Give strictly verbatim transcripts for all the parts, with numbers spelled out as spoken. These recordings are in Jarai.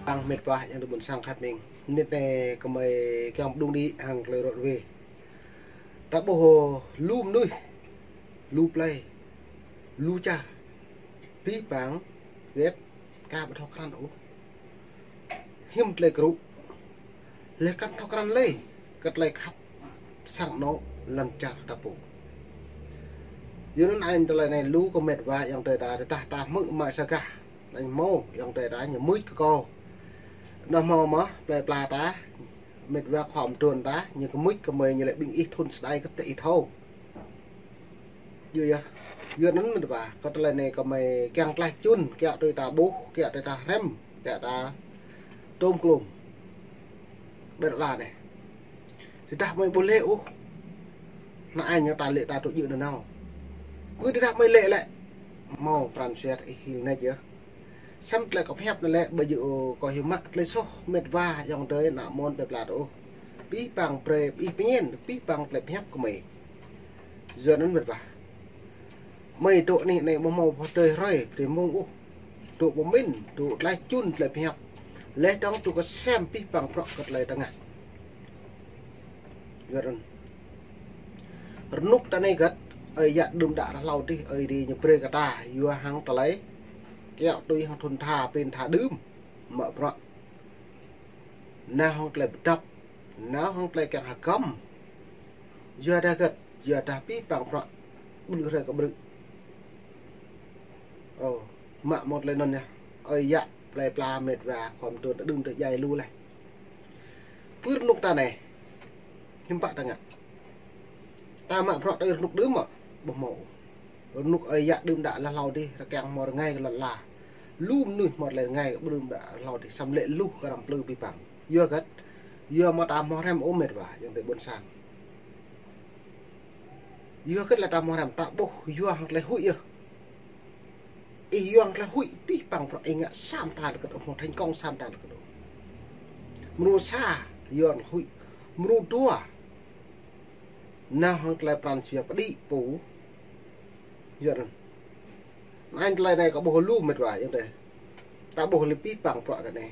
Ang mĕt wa yang tơ ƀôn sang khăp ning. Nit anai kơmơi kiăng pơđŭng đĭ hăng tơlơi rot wê. Ta ƀuh lu mơnuih, lu plei, lu čar. Pih pang, gĕt, ka ƀu thâo krăn ôh. Hiư̆m tơlơi krŭ. Lĕ kăn thâo krăn lơi, kơ tơlơi khăp sang anŏ lŏn čar ta pô. Yua anŭn anai tơlơi anai lu kơ mĕt wa yang tơ ta, tơdah ta hmư̆ mă sa gah. Anai hmâo, yang tơ ta ñu mưč kơ kâo. Anŭn hmâo mơ̆, plei pla ta, mĕt wa khua mơtuan ta, ñu kơ mưč kơ mơi ñu lĕ ƀing ih thŭn sơđai kơ tơ ih thâo. Yua yơh. Yua anŭn mĕt wa, kơ tơlơi anai kơmơi kiăng tlaih čun, kiăng tui ta ƀuh, kiăng tui ta hrăm, kiăng ta tôm klôm. Ƀĕ la anai. Tơdah mơi ƀu lĕ ôh. Anai ñu ta lĕ ta tŭ jư̆ nanao. Kơ tơdah mơi lĕ lĕ. Hmâo pran jua ih hil anai yơh. Samơ̆ tơlơi kâo pơhiăp anai lĕ, ƀu djơ̆ kâo hiư̆m mă tơlơi soh mĕt wa yang tơ ană mơ̆n plei pla tơ ôh. Pih pang brơi, ih pơñen, pih pang tơlơi pơhiăp kơ mơi. Yua anŭn mĕt wa. Mơi tŭ anih anai ƀu hmâo pơtơi hrơi, pơtơi mông ôh. Tŭ pơmĭn, tŭ tlaih čun tơlơi pơhiăp. Lĕ tơ̆ng tŭ kơsem pih pang prăk kơ tơlơi tơngah. Yua anŭn. Rơnŭk ta anai gĕt, ơi yă đưm đă ră hlâo dih, ơi adai ñu brơi kơ ta, yua hăng tơlơi. Kiăng tui hăng thŭn tha, prin tha đưm, mă prăk. Nao hăng tơlơi pơdăp, nao hăng tơlơi kiăng hơgăm. Yua dah gĕt, yua dah pih pang prăk, ƀrư̆ hrơi kơ ƀrư̆. Ơ, mă mơ̆ tơlơi anŭn yơh. Ơi yă, plei pla mĕt wa, khua mơtuan ta đưm ta djai lu laih. Pơ rơnŭk ta anai. Hiư̆m pă ta ngă. Ta mă prăk tơ rơnŭk đưm mơ̆, ƀu hmâo. Rơnŭk ơi yă đưm đă ră hlâo dih, rơkăng hmâo rơngai kơ lŏn la. Lu mơnuih hmâo tơlơi rơngai kơ đưm đă ră hlâo dih, samơ̆ lĕ lu kơ arăng plư pih pang. Yua gĕt, yua mơ̆ ta hmâo hrăm ôh mĕt wa, yang tơ ƀôn sang. Yua gĕt lĕ ta hmâo hrăm ta ƀuh, yua hăng tơlơi huĭ yơh. Ih yua hăng tơlơi huĭ pih pang prăk ih ngă sa mơta lĕ kơ ôh, hmâo thành công sa mơta lĕ kơ ôh. Mrô sa, yua hăng tơlơi huĭ. Mrô dua. Nao hăng tơlơi pran jua pơđĭ pô. Yua anŭn. Anŭn tơlơi anai kâo ƀuh lu mĕt wa yang tơ. Ta ƀuh lĕ pih pang prăk anai.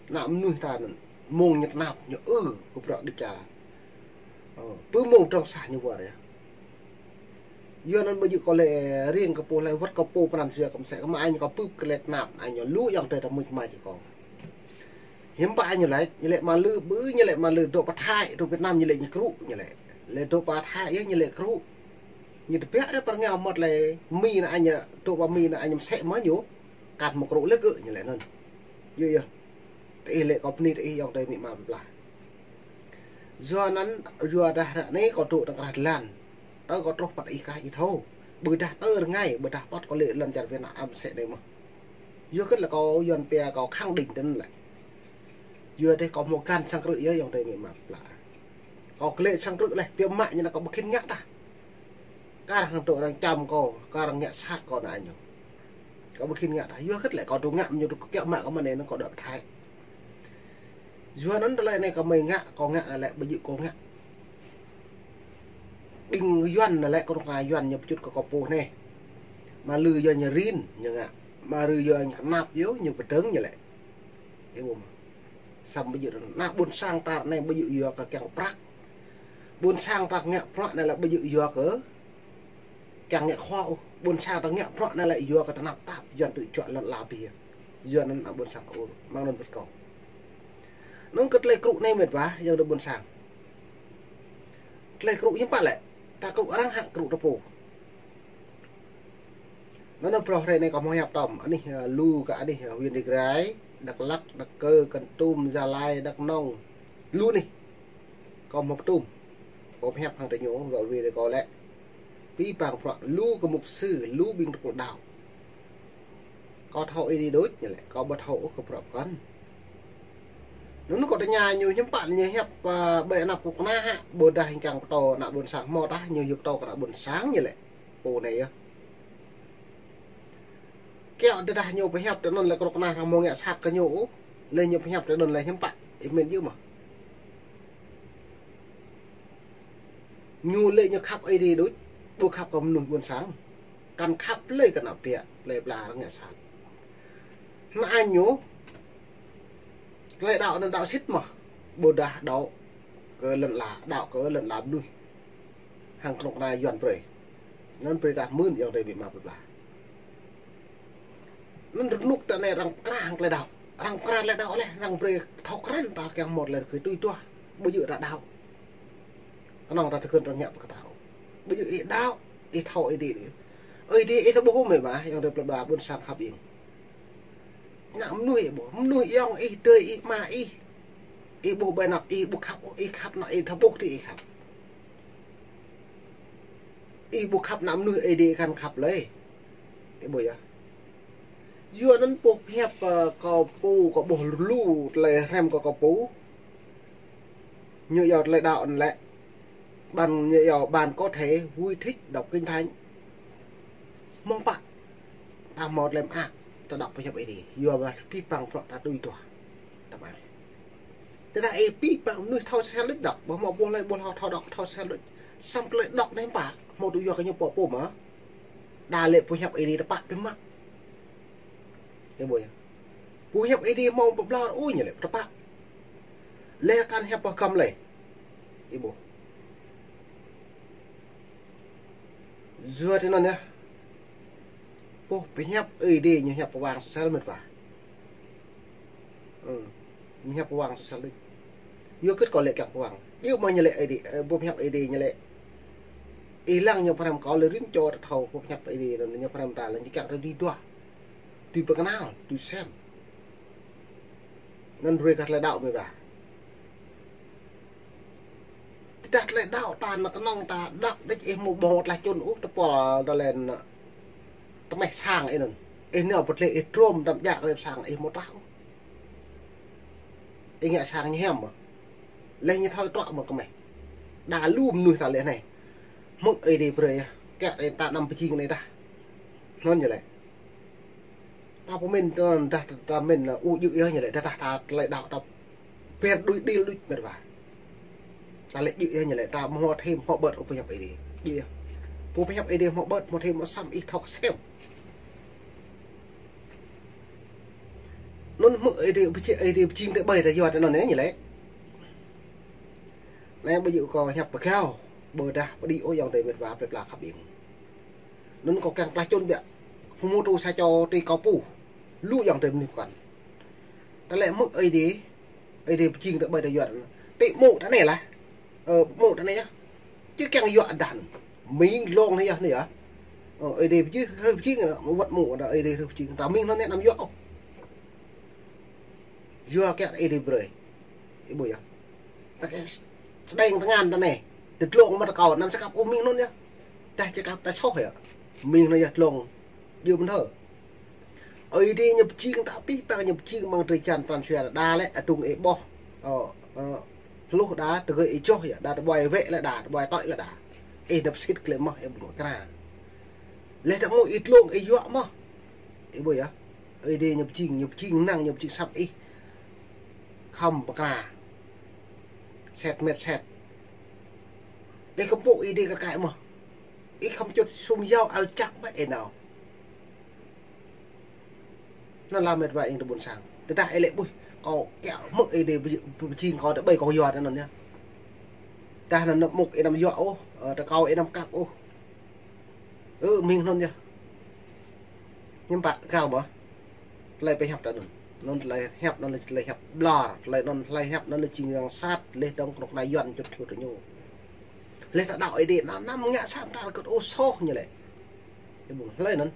Ană mơnuih ta anŭn. Mông ñu tơnap, ñu ư kơ prăk đĭ čar. Ơ, pơ mông trong sah ñu wơr yơh. Yua anŭn ƀu djơ̆ kâo lĕ riêng kơ pô lĕ wơ̆t kơ pô pran jua kơ mơsĕ kơ mă anai kâo pơ̆p kơ lĕ tơnap, anai ñu lu yang tơ ta mưč mă či kâo. Hiư̆m pă ñu lĕ, ñu lĕ mă lư ƀu, ñu lĕ mă lư dŏ pơ Thái, dŏ Việt Nam ñu lĕ ñu krŭ, ñu lĕ. Lĕ dŏ pơ Thái yơh ñu lĕ krŭ. Ñu tơbiă ră pơ rơngiao mơ̆t lĕ Mi anai ñu, dŏ pơ Mi anai ñu mơsĕ mơ̆ ñu. Kăn mơ̆ krŭ lĕ gơ̆ ñu lĕ anŭn. Yơh yơh. Tơ ih lĕ kâo bơni tơ ih yang tơ amĭ ama pla. Yua anŭn, yua dah ră anai kâo dŏ tơ krah jơlan. Tơ kâo truh păt ih kah ih thâo. Ƀôdah tơ rơngai, ƀôdah păt kâo lĕ lŏn čar Việt Nam mơsĕ anai mơ̆n. Yua gĕt lĕ kâo Yuan pia kâo khẳng định tui anŭn lĕ. Yua dêh kâo hmâo găn sang krư̆ yơh yang tơ amĭ ama pla. Kâo kơ lĕ sang krư̆ leh, biă mă ñu anŭn kâo ƀu khĭn ngă tah. Kar hăng tŭ arăng čăm kâo, kar hăng ngă sat kâo anai ñu. Kâo ƀu khĭn ngă tah, yua gĕt lĕ kâo tŭ ngă ñu tŭ kiăng mă kâo mơ̆n anai anŭn kâo dŏ pơ Thái. Yua anŭn tơlơi anai kơ mơi ngă, kâo ngă anai lĕ ƀu djơ̆ kâo ngă. Ƀing Yuan anai lĕ kơnuk kơna Yuan ñu pơčŭt kơ kâo pô anai. Mă lư yua ñu rin, ñu ngă. Mă lư yua ñu tơnap yơh, ñu pơdơ̆ng ñu lĕ. Ih ƀuh mơ̆. Samơ̆ ƀu djơ̆ anŭn. Ană ƀôn sang ta anai ƀu djơ̆ yua kơ kiăng prăk. Ƀôn sang ta ngă prăk anai lĕ ƀu djơ̆ yua kơ kiăng ngă khua ôh. Ƀôn sang ta ngă prăk anai lĕ yua kơ tơnap tap, Yuan tŭ čuă lŏn la pih. Yua anŭn ană ƀôn sang kâo ur, mơ̆ng anŭn wơ̆t kâo. Anŭn kơ tơlơi krŭ anai mĕt wa, yang tơ ƀôn sang. Tơlơi krŭ hiư̆m pă lĕ, ta krŭ arăng hă krŭ ta pô. Anŭn anŭn prŏ hrơi anai kâo hmâo hiăp tơm, anih, ơ, lu kơ anih, ơ, huyện Ia Grai, Dak Lak, Dak Kơ, Kon Tum, Gia Lai, Dak Nông. Lu anih. Kâo hmâo pơtum. Kâo pơhiăp hăng tơ ñu, ră ruai tơ kâo lĕ. Pih pang prăk lu kơ mục sư, lu ƀing tơpul đaŏ. Kâo thâo ih đĭ đôč ñu lĕ, kâo ƀu thâo ôh kơ prăk pơkŏn. Anŭn kâo tơña ñu hiư̆m pă ñu hiăp, ơ, ƀơi anăp kơnuk kơna hă, ƀôdah hing kiăng pơtô ană ƀôn sang hmâo tah, ñu hiăp pơtô kơ ană ƀôn sang ñu lĕ. Pô anai yơh. Kiăng tơdah ñu pơhiăp tơ anŭn lĕ kơnuk kơna arăng hmâo ngă sat kơ ñu ôh, lĕ ñu pơhiăp tơ anŭn lĕ hiư̆m pă, ih mĭn djơ̆ mơ̆. Ñu lĕ ñu khăp Ơi Adai đôč, ƀu khăp kơ mơnuih ƀôn sang. Kăn khăp lơi kơ ană biă, plei pla arăng ngă sat. Anŭn ñu, Tơlơi đaŏ anŭn đaŏ sĭt mơ̆. Ƀôdah đaŏ kơ lŏn ala, đaŏ kơ lŏn ala mơnuih. Hăng kơnuk kơna Yuan brơi. Anŭn brơi ta hmư̆ yŏng tơi ƀĭ mă pơblah. Anŭn rơnŭk ta anai arăng pơkra hăng tơlơi đaŏ. Arăng pơkra tơlơi đaŏ lĕ, arăng brơi thâo krăn ta kiăng hmâo tơlơi rơgơi tui tuah. Ƀu djơ̆ ta đaŏ. Kơnơ̆ng ta tơkưn arăng ñă pơkơtao. Ƀu djơ̆ ih đaŏ, ih thâo Ơi Adai. Ơi Adai ih thâo ƀuh mơ̆ ƀă, yŏng tơi plơi pla ƀôn sang khăp ing. Ană mơnuih ih ƀuh, mơnuih yŏng ih, adơi ih, ama ih. Ih ƀuh ƀơi anăp ih ƀu khăp, ih khăp ană ih thâo ƀuh tui ih khăp. Ih ƀu khăp ană mơnuih Ơi Adai kăn khăp lơi. Ih ƀuh yơh. Yua anŭn pô pơhiăp, ơ, kâo pô, kâo ƀuh lu tơlơi hrăm kâo, kâo pô. Ñu yua tơlơi đaŏ anŭn lĕ. Bạn, ñu yua bạn có thể vui thích đọc Kinh Thánh. Mơ̆ng pă ta hmâo tơlơi mơak, ta đaŏ pơhiăp Ơi Adai. Yua ƀă pih păng prŏ ta tui tuah. Ta ƀă. Tơdah ih pih păng mơnuih thâo sel đôč đaŏ, ƀu hmâo ƀuh lơi ƀuh thâo đaŏ, thâo sel đôč. Samơ̆ tơlơi đaŏ anai pă, hmâo tui yua kơ ñu pô pô mơ̆. Đa lĕ pơhiăp Ơi Adai tơpă pih mă. Ih ƀuh yơh. Pơhiăp Ơi Adai hmâo pơblor ôh ñu lĕ tơpă. Lĕ kăn hiăp pơkăm lĕ. Ih ƀuh. Yua tui anŭn yơh. Pô pơhiăp Ơi Adai ñu hiăp pơwang sosel mĕt wa. Ơ. Ñu hiăp pơwang sosel đôč. Yua kơ kâo lĕ kiăng pơwang. Yua mơ̆ ñu lĕ Ơi Adai, ơ, pô pơhiăp Ơi Adai ñu lĕ. Ih lăng ñu pơhrăm kâo lĕ rĭm čô ta thâo pô pơhiăp Ơi Adai anŭn ñu pơhrăm ta lĕ ñu kiăng ta dưi duah. Dưi pơkơnăl, dưi sem. Anŭn brơi kơ tơlơi đaŏ mĕt wa. Tơdah tơlơi đaŏ ta anŭn kơnơ̆ng ta đaŏ đĕč ih hmâo ƀơ̆ng tlaih čun ôh tơpul tơlen tơmeh sang ih anŭn. Ih nao pơtlĕ ih trôm tăm jak lĕ sang ih hmâo trah ôh. Ih ngă sang ñu hiam mơ̆. Lĕ ñu thâo trŏ mơ̆ kơmeh. Đa lu mơnuih ta lĕ anai. Hmư̆ Ơi Adai brơi yơh. Kiăng ta anăm pơjing anai dah. Anŭn ñu lĕ. Ta pơmĭn tơ dah ta mĭn ơ, ŭ djơ̆ yơh ñu lĕ, dah, dah ta tơlơi đaŏ ta pơr đuaĭ đil đuaĭ mĕt wa. Ta lĕ djơ̆ yơh ñu lĕ, ta hmâo thêm hmâo bơ̆t ôh pơhiăp Ơi Adai. Djơ̆ yơh. Pô pơhiăp Ơi Adai hmâo bơ̆t, hmâo thêm, hmâo sem ih thâo sem. Anŭn hmư̆ Ơi Adai pơjing, Ơi Adai pơjing tơƀơi ta yua tơ anŭn yơh ñu lĕ. Anai ƀu djơ̆ kâo hiăp pơgao, ƀôdah pơđĭ ôh yŏng tơi mĕt wa plơi pla khăp ing. Anŭn kâo kiăng tlaih čun biă. Hmâo tu sa čô tui kâo pô. Lu yŏng tơi mơnuih kăn. Ta lĕ hmư̆ Ơi Adai, Ơi Adai pơjing tơƀơi ta yua tơ anŭn. Tĭ mŭ ta anai lah. Ơ, mŭ ta anai yơh. Či kiăng yua ăt đăn. Mĭn lông anai yơh anai yơh. Ơ, Ơi Adai pơjing, hrơi pơjing, wơ̆t mŭ ta Ơi Adai hrơi pơjing. Ta mĭn anŭn anai anăm yua ôh. Yua kiăng Ơi Adai brơi. Ih ƀuh yơh. Ta kơ sơđeng tơngan ta anai. Tơ tlông mă ta kâo anăm sa kăp ôh mĭn anŭn yơh. Tah sa kăp ta soh yơh. Mĭn anŭn yơh tlông. Djơ̆ mơ̆n thơ. Ơi Adai ñu pơjing ta pih păng ñu pơjing mơ̆ng drơi jan pran jua đa lĕ adung ih ƀuh. Ơ, ơ, hluh đa tơgơi ih joh yơh, đa tơƀuai wĕ lĕ đa, tơƀuai tơĭ lĕ đa. Ih nao pơsĭt klĕ mơ̆, ih ƀu kra. Lĕ ta mŭ ih tlông ih yua mơ̆. Ih ƀuh yơh. Ơi Adai ñu pơjing, ñu pơjing năng, ñu pơjing săp ih. Khŏm pơkra. Set met set. Ih kơpŭ Ơi Adai kơ kaĭ mơ̆. Ih khŏm čut sum yua al čăk mơ̆ ih nao. Anŭn lah mĕt wa ing tơ ƀôn sang. Tơdah ih lĕ ƀuh, kâo kiăng hmư̆ Ơi Adai pơjing kâo tơƀơi kâo yua tơ anŭn yơh. Tơdah anŭn mŭk ih anăm yua ôh, ơ, tơ kâo ih anăm kăp ôh. Ơ, mĭn anŭn yơh. Hiư̆m pă găl ƀơ̆. Tơlơi pơhiăp ta anŭn. Anŭn tơlơi hiăp, anŭn tơlơi hiăp ƀlŏr. Tơlơi anŭn tơlơi hiăp, anŭn tơlơi jing yang sat, lĕ dŏng kơnuk kơna Yuan čŭt čut ñu. Lĕ ta đaŏ Ơi Adai, anăm, anăm ngă sat ta kơ ôh soh ñu lĕ. Ih ƀuh, hlơi anŭn.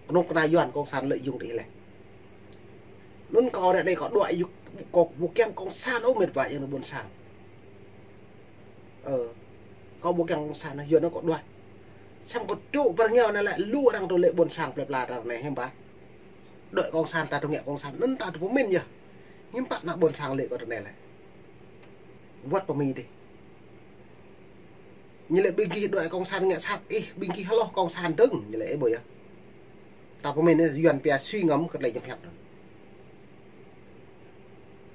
Kơnuk kơna Yuan cộng sản lợi dụng đĭ lĕ. Anŭn kâo ră anai kâo đuaĭ yŭ, kâo ƀu kiăng cộng sản ôh mĕt wa ing tơ ƀôn sang. Ơ, kâo ƀu kiăng cộng sản, yua anŭn kâo đuaĭ. Samơ̆ kâo tŭ pơrơngiao anai lĕ lu arăng tŭ lĕ ƀôn sang plơi pla ta anai hiư̆m pă. Đuaĭ cộng sản ta tŭ ngă cộng sản, anŭn ta tŭ pơmĭn yơh. Hiư̆m pă ană ƀôn sang lĕ kâo tơ anai lĕ. Wơ̆t pơmĭn dih. Ñu lĕ ƀing gih đuaĭ cộng sản ngă sat ih, ƀing gih hloh cộng sản dơ̆ng, ñu lĕ ih ƀuh yơh. Ta pơmĭn Yuan pia suy ngẫm kơ tơlơi ñu pơhiăp anŭn.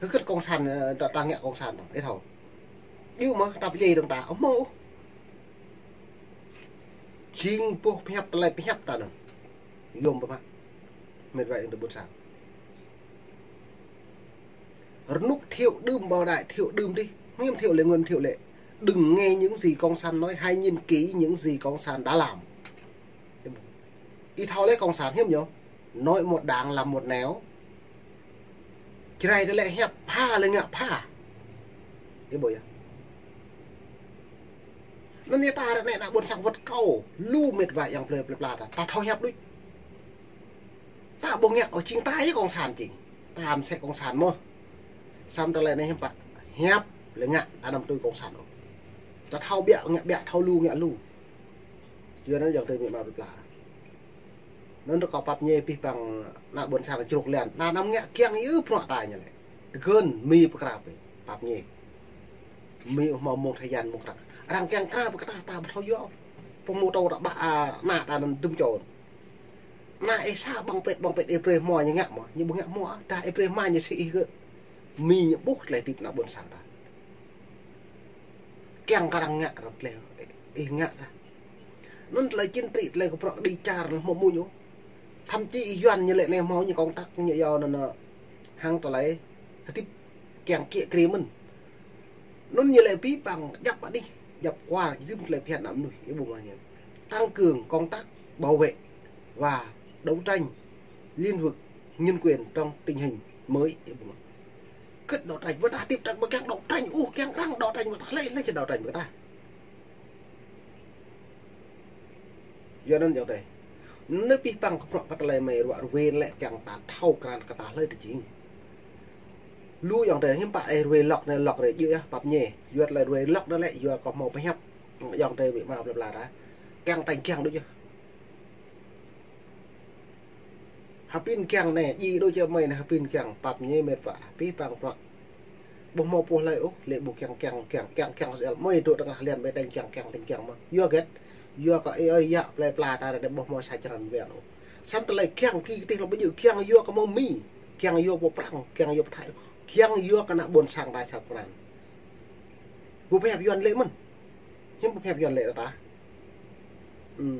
Hơget cộng sản, ơ, ta, ta ngă cộng sản anŭn, ih thâo. Djơ̆ mơ̆, ta pơdjai dơ̆ng ta, ơ, hmâo ôh. Jing boh pơhiăp, tơlơi pơhiăp ta anŭn. Yôm ƀơ̆ mă. Mĕt wa ing tơ ƀôn sang. Rơnŭk Thiệu đưm, bảo đại Thiệu đưm dih, hiư̆m Thiệu Lê, Nguyễn Thiệu Lê. Đừng nghe những gì cộng sản nói, hãy nhìn kỹ những gì cộng sản đã làm. Ih thâo lĕ cộng sản hiư̆m ñu? Nói một đằng làm một nẻo. Jrai tơlơi hiăp pha lĕ ngă pha. Ih ƀuh yơh. Anŭn yơh ta ră anai ană ƀôn sang wơ̆t kâo, lu mĕt wa ayŏng plơi plơi pla ta, ta thâo hiăp đôč. Ta ƀu ngă ôh, jing ta yơh cộng sản jing. Ta mơsĕ cộng sản mơ̆n. Samơ̆ tơlơi anai hiư̆m pă? Hiăp lĕ ngă, ta anăm tui cộng sản ôh. Ta thâo biă ngă biă, thâo lu ngă lu. Yua anŭn ayŏng adơi amĭ ama plơi pla. Anŭn rơkâo pap ñe pih păng ană ƀôn sang čruk lian. Ta anăm ngă kiăng yơh bruă ta ñu lĕ. Tơgơ̆n Mi pơkra pih, pap ñe. Mi ƀu hmâo mông tha yan mông krah. Arăng kiăng kra pơkra ta ƀu thâo yua. Pơmô tâo ta ƀă, a, ană ta anŭn dŭm čô. Ană ih sa ƀăng pĕt, ƀăng pĕt ih brơi hmua ñu ngă mơ̆n. Ñu ƀu ngă hmua, dah ih brơi hmua ñu sĭ ih gơ̆. Mi ñu ƀuh tơlơi hơdip ană ƀôn sang ta. Kiăng kơ arăng ngă ră tơlơi ih ngă kah. Anŭn tơlơi chính trị, tơlơi kơ bruă kơđi čar anŭn hmâo mơ̆n ñu. Thậm chí Yuan ñu lĕ anai hmâo ñu cộng tác ñu yua anŭn, ơ, hăng tơlơi hơdip kiăng kiă kriê mơ̆n. Anŭn ñu lĕ pih păng djăp anih, djăp kual, jim tơlơi phiăn ană mơnuih, ih ƀuh mơ̆n ñu. Tăng cường công tác bảo vệ và đấu tranh lĩnh vực nhân quyền trong tình hình mới, ih ƀuh mơ̆n. Kơ đấu tranh, ƀu ta hơdip ta ƀu kiăng đấu tranh, ôh, kiăng arăng đấu tranh, ƀu ta hlơi, hlơi či đấu tranh ƀu ta. Yua anŭn ayŏng adơi. Anai pih păng kơ bruă kơ tơlơi mơi ruă ruai lĕ kiăng ta thâo krăn kơ ta hlơi ta jing. Lu ayŏng adơi hiư̆m pă ih ruai lŏk anai lŏk rai djơ̆ yơh pap ñe. Yua tơlơi ruai lŏk anai lĕ yua kơ hmâo pơhiăp ayŏng adơi amĭ ama plơi pla ta. Kiăng ta kiăng đôč yơh. Hơpĭn kiăng anai, djai đôč yơh mơi anai hơpĭn kiăng pap ñe mĕt wa, pih păng bruă. Ƀu hmâo pô hlơi ôh, lĕ ƀu kiăng, kiăng, kiăng, kiăng, kiăng sel. Mơi dŏ tơngah lian ƀai tơ̆ng kiăng, kiăng, tơ̆ng kiăng mơ̆n. Yua hơget? Yua kơ ih ơi yă plơi pla ta ră anai ƀu hmâo sa črăn wian ôh. Samơ̆ tơlơi kiăng ki kơtih lŏ ƀu djơ̆ kiăng yua kơ mơ̆ng Mi. Kiăng yua pô Prăng, kiăng yua pô Thái. Kiăng yua kơ ană ƀôn sang ta sa pran. Ƀu pơhiăp Yuan lĕ mơ̆n. Hiư̆m ƀu pơhiăp Yuan lĕ ta? Ưm.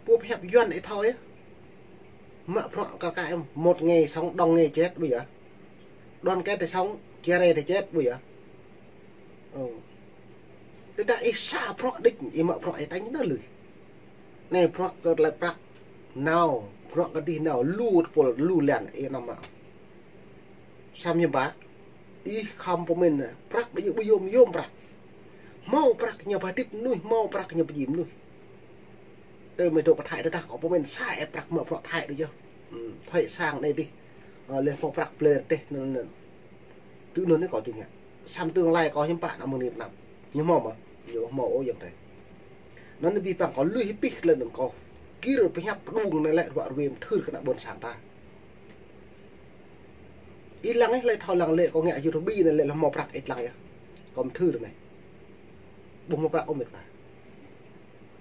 Ƀu pơhiăp Yuan ih thâo yơh. Mă bruă kơ kơ em, một ngày sống đông ngày chết ƀu yơh. Đoàn kết thì sống, chia rẽ thì chết ƀu yơh. Ơ. Tơdah ih sa bruă đôč, ih mă bruă ih tañ anŭn lui. Anai bruă kơ tơlơi prăk nao, bruă kơ dih nao, lu tơpul, lu lian, ih anăm mă. Samơ̆ hiư̆m pă, ih khŏm pơmĭn, prăk ƀu djơ̆ ƀu yôm, yôm prăk. Hmâo prăk ñu pơhơdip mơnuih, hmâo prăk ñu pơdjai mơnuih. Tơ mơi dŏ pơ Thái tơdah kâo pơmĭn sa ĕp prăk mă bruă Thái đôč yơh. Ưm, Thái sang anai dih. Ơ, lĕ hmâo prăk blơi rơdêh anŭn anŭn. Tui anŭn anai kâo tui ngă. Samơ̆ tương lai kâo hiư̆m pă ană mơnuih anăm. Ñu hmâo mơ̆n, ñu hmâo ôh ayŏng adơi. Anŭn anai pih păng kâo lui hĭ pih tơlơi anŭn kâo. Gir pơhiăp pơđung anai lĕ ruă ruai mơthưr kơ ană ƀôn sang ta. Ih lăng ih hlơi thâo lăng lĕ kâo ngă YouTube anai lĕ lă hmâo prăk ih lăng yơh. Kâo mơthưr anai. Ƀu hmâo prăk ôh mĕt wa.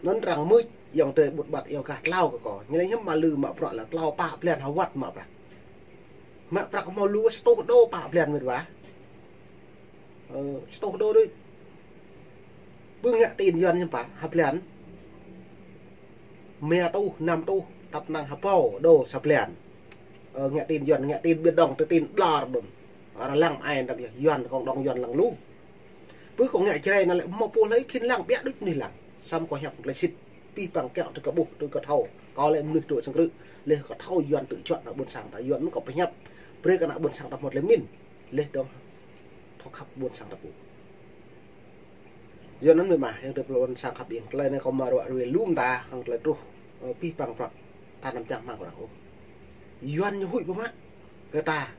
Anŭn arăng mưč ayŏng adơi ƀut ƀat iâu gah tlao kơ kâo. Ñu lĕ hiư̆m mă lư mă bruă lă tlao pă blan hơwăt mă prăk. Mă prăk hmâo lu sa rơtuh đô pă blan mĕt wa. Ơ, sa rơtuh đô đôč. Ƀu ngă tin Yuan hiư̆m pă, ha blan. Rơma rơtuh, năm rơtuh, tăp năng ha rơbâo đô sa blan. Ơ, ngă tin Yuan, ngă tin Biển Đông, tơ tin ƀlŏr đôč. Arăng lăng ai đăm yơh, Yuan, cộng đồng Yuan lăng lu. Ƀu kơ ngă Jrai anŭn lĕ hmâo pô hlơi khĭn lăng, biă đôč mơnuih lăng. Samơ̆ kâo hiăp tơlơi sĭt, pih păng kiăng tui kơ ƀuh, tui kơ thâo. Kâo lĕ mơnuih dŏ sang krư̆, lĕ kơ thâo Yuan tui čuă ană ƀôn sang ta, Yuan mơ̆n kâo pơhiăp. Brơi kơ ană ƀôn sang ta hmâo tơlơi pơmĭn. Lĕ dong thâo khăp ƀôn sang ta pô. Yua anŭn mơi mă, ayŏng adơi ƀôn sang khăp ƀing. Tơlơi anai kâo mă ruă ruai lŏm ta, hăng tơlơi truh, ơ, pih păng prăk. Ta anăm čang hmang kơ arăng ôh. Yuan ñu huĭ pơmă kơ ta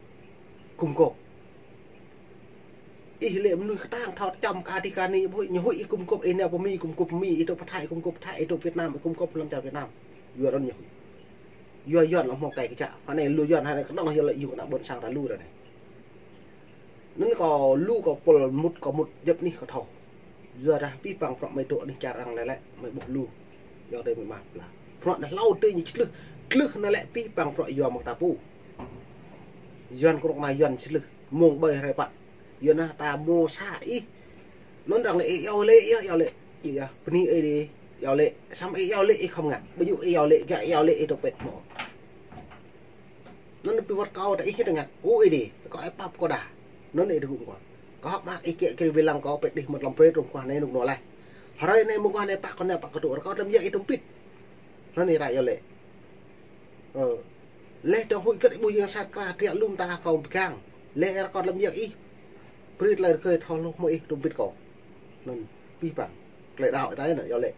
gum gôp. Ih lĕ mơnuih kơtang thâo tơčăm kơ adih kơ anai ƀu huĭ, ñu huĭ ih gum gôp, ih nao pơ Mi gum gôp Mi, ih dŏ pơ Thái gum gôp Thái, ih dŏ Việt Nam gum gôp lăm čar Việt Nam. Yua anŭn ñu huĭ. Yua Yuan lŏ hmâo tơlơi kơčă. Anai lu Yuan hơnai kơđông yua lĕ yua kơ ană ƀôn sang ta lu ră anai. Anŭn kâo lu kâo pul mŭt kâo mŭt djŏp anih kâo thâo. Yua dah pih păng bruă mơi dŏ anih čar arăng lĕ lĕ mơi ƀuh lu. Ayŏng adơi amĭ ama plơi pla. Bruă anai hlâo tui ñu čih tlưh. Tlưh anai lĕ pih păng bruă yua mơ̆ng ta pô. Yuan kơnuk kơna Yuan čih tlưh. Mơ̆ng ƀơi hrơi pă. Yua anŭn ta mơ̆ sa ih. Anŭn arăng lĕ ih iâu lĕ, ih iâu lĕ. Ih yơh, bơni ih đĭ iâu lĕ. Samơ̆ ih iâu lĕ ih khŏm ngă. Ƀu djơ̆ ih iâu lĕ, gah ih iâu lĕ ih dŏ pĕt mơ̆n. Anŭn pi wơ̆t kâo ta ih hĭ tơngă. Ơ Ơi Adai, kâo ĕp pap kâo đa. Anŭn ih dơgŭm kâo. Kâo hơ̆k mơak ih kiă kriê wai lăng kâo pĕ đih mơ̆t lăm brơi trông khuah anai nuk nô laih. Hrơi anai mơguah anai pă kâo anai pă kâo tŭ. Rơkâo lăm yă ih tơm pit. Anŭn ih ră yơh lĕ. Ơ. Laih dơ̆ng huĭ kơ̆t ih ƀuh yang sat kra tiă lum ta kâo pơgang. Laih rơkâo lăm yă ih. Brơi tơlơi rơgơi thâo hluh mơ̆ ih tơm pit kâo. Anŭn. Pih păng. Tơlơi đaŏ ih ta anŭn yơh lĕ.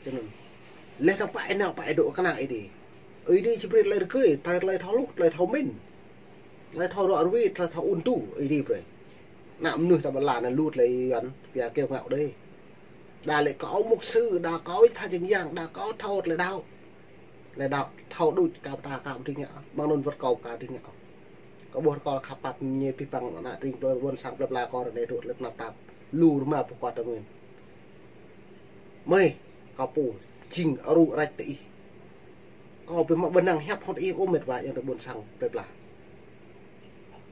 Čơnŭn. Laih dơ̆ng pă ih nao pă ih dŏ kơnang Ơi Adai. Ơi Adai či brơi tơlơi rơgơi, tơlơi, tơlơi thâo hluh, tơlơi thâo mĭn. Tơlơi thâo ruă ruai, tơlơi thâo ŭn tŭ, Ơi Adai brơi. Ană mơnuih ta ƀơi lŏn anai lu tơlơi Yuan, pia kơ̆ ngă đơi. Đa lĕ kâo mục sư, đa kâo tha jing yang, đa kâo thâo tơlơi đaŏ. Tơlơi đaŏ, thâo đôč kơ ta kơ ƀu dưi ngă, mơ̆ng anŭn wơ̆t kâo kơ ƀu dưi ngă. Kâo ƀuh rơkâo khăp pap ñu pih păng ană tring plơi ƀôn sang plơi pla kâo ră anai dŏ tơlơi tơnap tap. Lu rơma pơkua tơnguen. Mơi, kâo pô, jing arŭ rač tơ ih. Kâo ƀu mă ƀơnăng hiăp hŏng tơ ih ôh met wa yang tơ ƀôn sang plơi pla.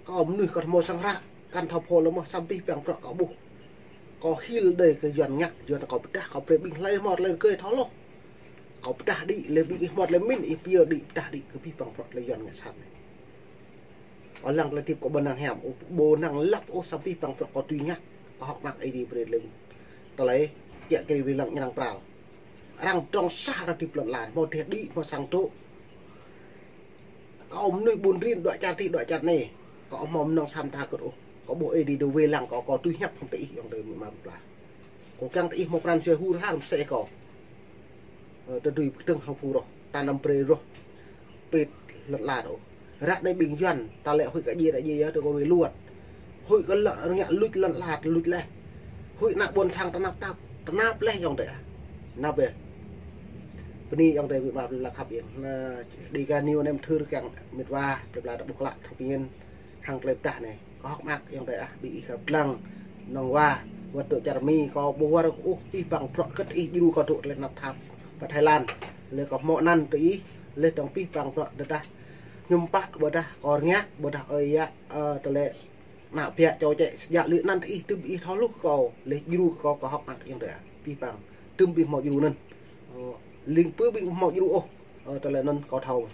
Kâo mơnuih kâo hmâo sang hră, kăn thâo phô lơ̆m mơ̆ săm pih păng prăk kâo ƀuh. Kâo hil đơi kơ Yuan ngă, Yuan kâo pơdah, kâo brơi ƀing hlơi hmâo tơlơi rơgơi thâo hluh. Kâo pơdah đĭ, lĕ ƀing ih hmâo tơlơi mĭn, ih pia đĭ pơdah đĭ kơ pih păng prăk tơlơi Yuan ngă sat anai. Ơ lăng tơlơi hơdip kâo ƀơnăng hiam, ơ ƀu năng lăp ôh săm pih păng prăk kâo tui ngă, kâo hơ̆k mơak Ơi Adai brơi lĕ. Tơlơi, kiă kriê wai lăng ñu arăng pral. Arăng dŏng sah arăng hơdip lŏn lan, hmâo teh đĭ, hmâo sang tŭ. Kâo mơnuih ƀun rin, dŏ čar tih, dŏ čar anai. Kâo hmâo mơnơ̆ng săm ta kơ̆t ôh. Kâo ƀuh Ơi Adai dŏ wai lăng kâo, kâo tui hiăp hŏng tơ ih, ayŏng adơi amĭ ama plơi pla. Kâo kiăng tơ ih hmâo pran jua hur har mơsĕ kâo. Ơ, tơdui pơkơdơ̆ng hăng phu roh, ta năm brơi roh. Pĭt lŏn lan ôh. Ră anai ƀing Yuan, ta lĕ huĭ kơ djai, ta djai yơh, tơ kâo wai luăt. Huĭ kơ lŏn, rơngiă luč lŏn lan, luč laih. Huĭ ană ƀôn sang tơnap tap, tơnap laih ayŏng adơi ah. Tơnap yơh. Bơni ayŏng adơi amĭ ama plơi pla khăp yơh. Anai, Dega News anai mơthưr kiăng met wa, plơi pla ta ƀuh klă, thâo pơmĭn. Hăng tơlơi pơdah anai. Kâo hơ̆k mơak ayŏng adơi ah, ƀing ih kơ pơdlăng nŏng wa, wơ̆t dŏ čar Mi, kâo ƀu wơr kơ ôh pih păng prăk kơ̆t ih djru kâo dŏ tơlơi tơnap tap pơ Thái Lan. Lĕ kâo hmâo anăn tơ ih, laih dơ̆ng pih păng prăk tơdah hiư̆m pă ƀôdah kâo rơngiă, ƀôdah ơi yă, ơ, tơlơi ană biă čô čĕ, sơjă lĕ anăn tơ ih, tơm ih thâo hluh kâo, laih djru kâo, kâo hơ̆k mơak ayŏng adơi ah, pih păng, tơm ƀing hmâo djru anŭn. Ơ, ling pơ ƀing hmâo djru ôh, ơ, tơlơi anŭn kâo thâo.